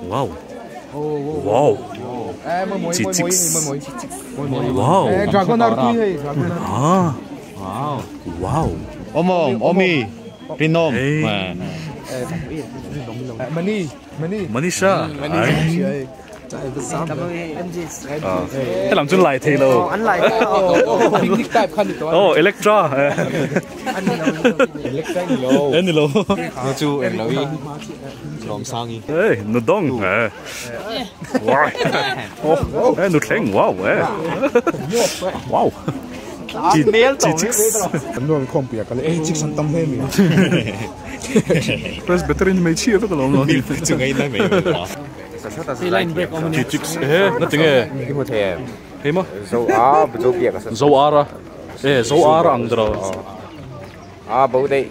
Wow. Wow. Chi chicks. Wow. Ah. Wow. Omom, Omi, Rinom. Mani, Mani. Manisha. He lam chu lai thei lo. An lai Picnic type khan ni to. Oh, Electra. Electra ni lo. En ni lo. No chu eng lo i. Lom sang i. Hey, nu dong. Wow. Oh, eh nu thleng. Wow, eh. Wow. Chi chi chicks. An nuam khom pia ka le. Eh, chicks an tam hle mi. Presbyterian mai chi vek alawm lo ni. Chu ngai nai mai. Chi chicks eh na tinge. I mu thei em. Hei ma. Zo a zo bia ka sa. Zo ara. Eh zo ara ang dro. A bo dei.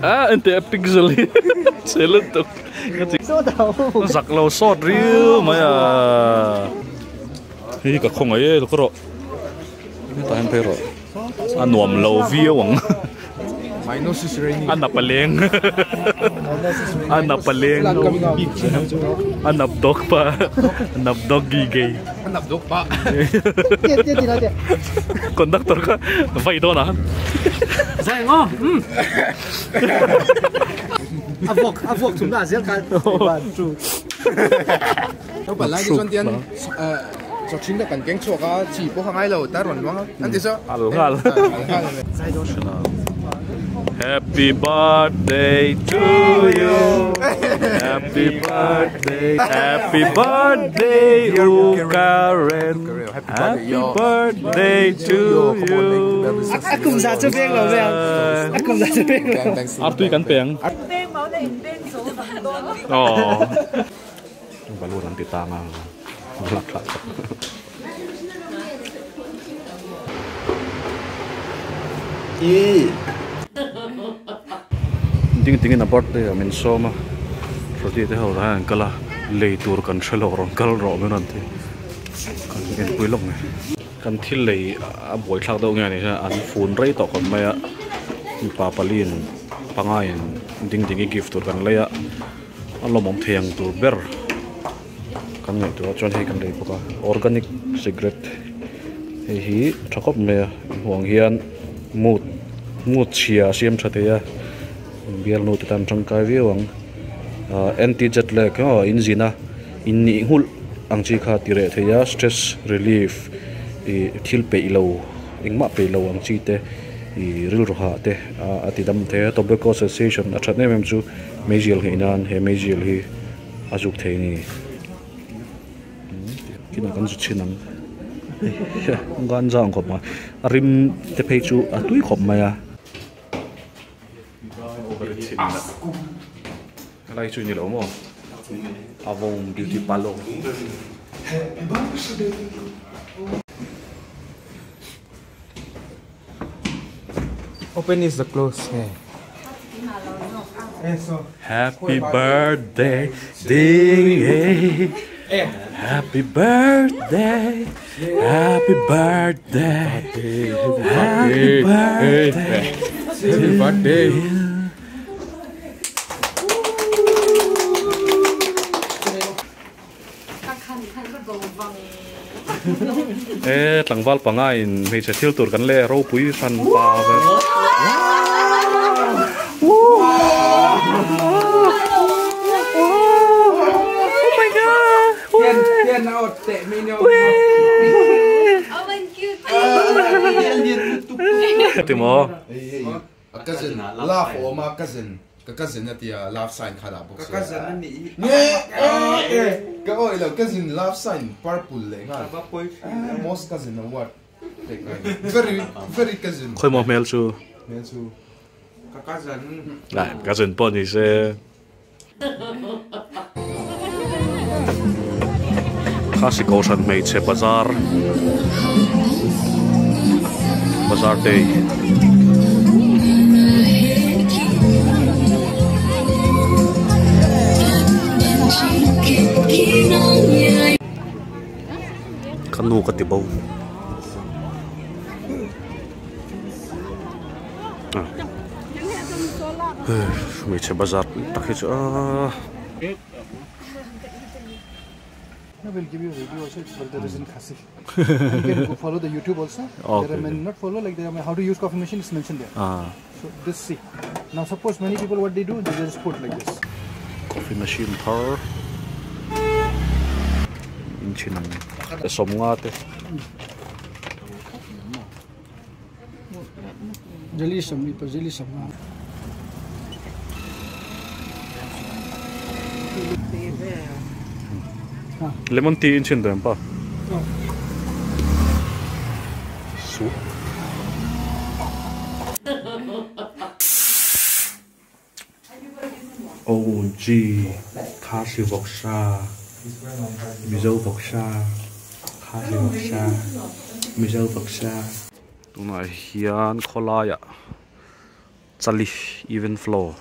Ah, ente pixel hi. Chelut tuk. Zak lo sawt riu mai a. Hei ka khawngaih e lo ka rawh. Hetah hian phei rawh. A nuam lo viau ang. My nose is raining. A nap a leng. A nap a leng. A nap dawk pa. A nap dawk gi gei. A nap dawk pa. Conductor kha vai dawn a. Zai ngo. A vuak a vuak thum na zel kha. Tho palai te chuan tian chawchhin kha kan keng chhuak a, chi pawh kha ngai lo tar rawn luang a, an ti saw. Al nghal. Happy birthday to you. Happy birthday. Happy birthday U Karen. Happy birthday to you. A kum za chu veng lo veng. A kum za chu veng lo. Artui kan peng. Peng mau na in peng zo vang dawn. Oh. Balloon an ti tang a lak thlah tak. Ding ding in a birthday ah min sawm a Rody te ho lah hian an kal a lei tur kan hre lo rawn kal rawh min rawn ti kan inpui lawk mai. Kan thil lei a buai thlak deuh nge ni hian an fun rei tawh khawp mai a mipa pali in panga in ding ding i gift tur kan lei a. A lawmawm thei ang tur ber kan ngaihtuah chuan hei kan lei bawk a organic cigarette hei hi tha khawp mai a huang hian mood mood chhia a siam tha thei a bialnu te tan tangkai viau ang ah anti jet lag aw in zin a in nih nghulh ang chi kha ti reh thei a stress relief ih thil peih lo engmah peih lo ang chi te ih rilru hah te a ti dam thei a tobacco cessation a that em em chu. Meizial nghei nan he meizial hi a zuk thei a ni. Kinah kan zu chhin ang. Ganja ang khawp mai. A rim te phei chu a tui khawp mai a. Helai chu ni lo maw? Avon beauty parlour. Open is the close. Happy birthday ding Happy birthday Happy birthday Happy birthday Happy birthday E tlangval panga in hmeichhe thil tur kan le ropui hran pa vel. Ti maw? A cousin love awm a cousin Ka cousin a tia love sign kha dah bawk sia. Ka cousin a nih hi. Nge e ka awih lo cousin love sign purple leh nghal. Most cousin award pek ngai ni. Very very cousin. Khawi maw hmel chu? Hmel chu. Ka cousin. Ai cousin pawh ni se. Khasi kohhran hmeichhe bazar bazar day. Ka nu ka ti bo. Hmeichhe bazar pui tak hi chu aaa. No, we'll give you a video also. It's well, there is in Khasi. You can go follow the YouTube also. Okay. There are many not follow like there are how to use coffee machine is mentioned there. Ah. So this see. Now suppose many people what they do they just put like this. Coffee machine thar in chin ang sawmnga te. Jali sawmli pa jali sawmnga. Lemon tea in chin dawn pa. Soup. OG Khasi vawksa Mizo vawksa Khasi vawksa Mizo vawksa Tunah hian khawlaiah chali even flow.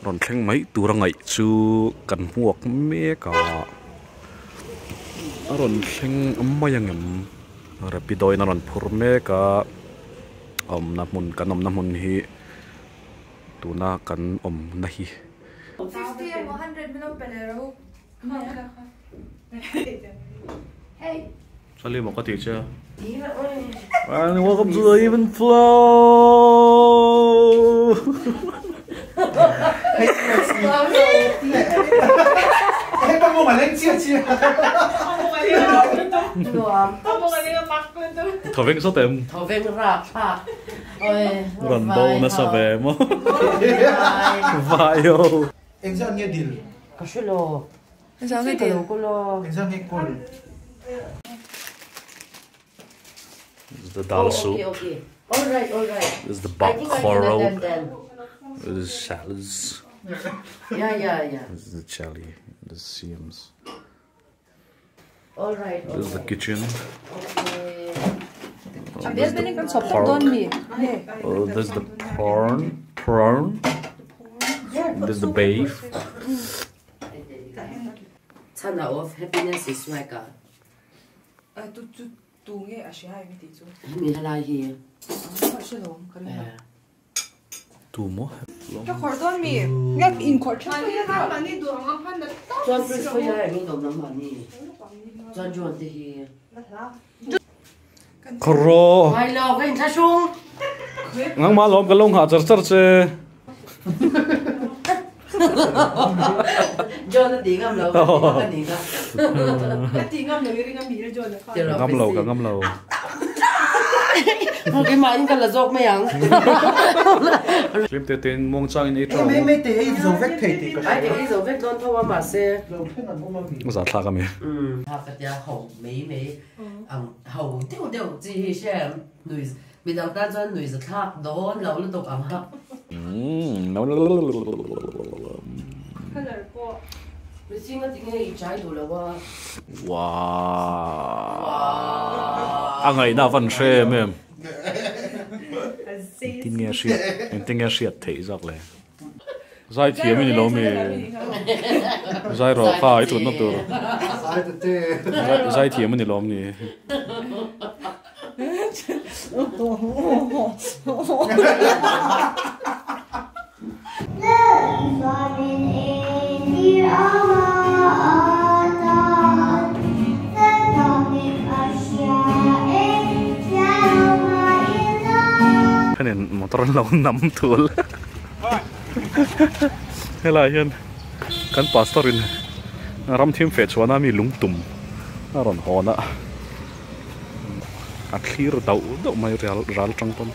Rawn thleng mai tur a ngaih chu kan hmuak mek a, a rawn thleng mai angem rapido in a rawn phur mek a, awmna hmun kan awmna hmun hi tuna kan awmna hi. Chali maw ka tih che a. And welcome to the even flow. Thoveng sawt em? Thoveng rap thlak. Rawn bo nasa ve maw? Vai ho. Engzah nge dil? Ka hre lo. Engzah nge dil? Engzah nge kawl? This is the dal soup. Okay, okay. All right, all right. This is the I bak think I can khoro. attend then. This is salads. Yeah, yeah, yeah. This is the chili. This is siams. All right, all This is the right. kitchen. Okay. A bel belin kan chhawp tak dawn mi. Oh, this is the prawn. Prawn. This is the beef. Chana of happiness is swag a. Tu tu tu nge a hria em tih chu. Mi helai hi. A hre lo ka ring lo. Tu maw? Ka khawr dawn mi. Nge in khawr tha Chuan Prince pawh hian eng in awm lam mahni. Chuan John te hi. Khawr rawh. Ngai lo ka inthla hrung. Nangmah lawm ka lo nghah char char che. John a ti ngam lo ka ti ngam a ni ka. A ti ngam lo i ring a mi le John a kha. Ka ngam lo ka ngam lo. Hmu keimah in ka la zawk mai ang. Hlim te tein muang chang in ei tha. Mei mei te ei zo vek thei tih ka hria. Ai te ei zo vek dawn tho a mahse. Lo thleng an awm a mi. Za thlak a mi. Ha ka tia ho mei mei ang ho deuh deuh chi hi hre nui midang tan chuan nui za thlak dawn lo lutuk ang ha. Colour pawh. Mihring a ti nge i chai duh lo a. Wow. A ngaihna a van hre em em. Engtin nge hriat engtin nge hriat theih zawk le. Zai thiam i ni lo mi. Zai rawh kha i thutna tur. Zai thiam a ni lo mi. Thenin motor an lo nam thul helai hian kan pastor in ram thim feh chhuahna mi lungtum a rawn hawn a a thlir dauh dauh mai ral ral tang pawn.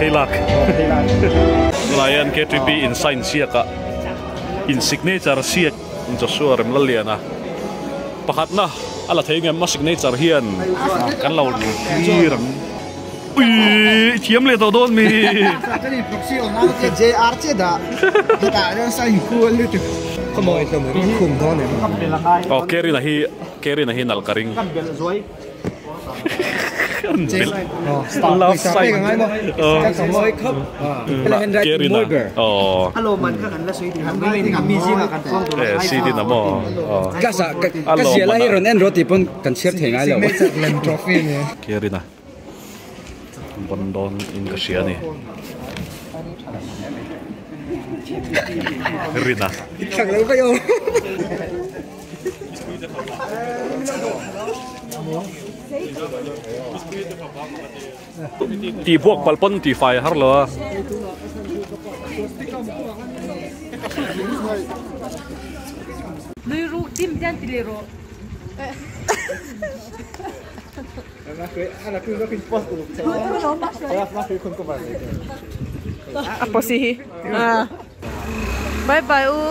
Heilak tunah hian KTP in sign siak ah in signature siak Joshua Remlaliana pakhatna a la thei ngem a signature hian kan lo thlir ang. Ui thiam leh tawh dawn mi. Kan in proxy awm nan che JR che dah hetah hian sign kual lutuk. Khawmawi hlawm em khum dawn em. Aw Kerina hi Kerina hi nalh ka ring. Love sign Kerina aw CD na maw Ka zia lai hi rawn en rawh tih pawn kan chhiar thei ngai lo. Kerina Bon dawn in ka hria a ni. Rina. Tih buak palh pawn tih fai a har lo a. Nui ruk dim hian ti leh rawh. A posi hi. Bye bye u.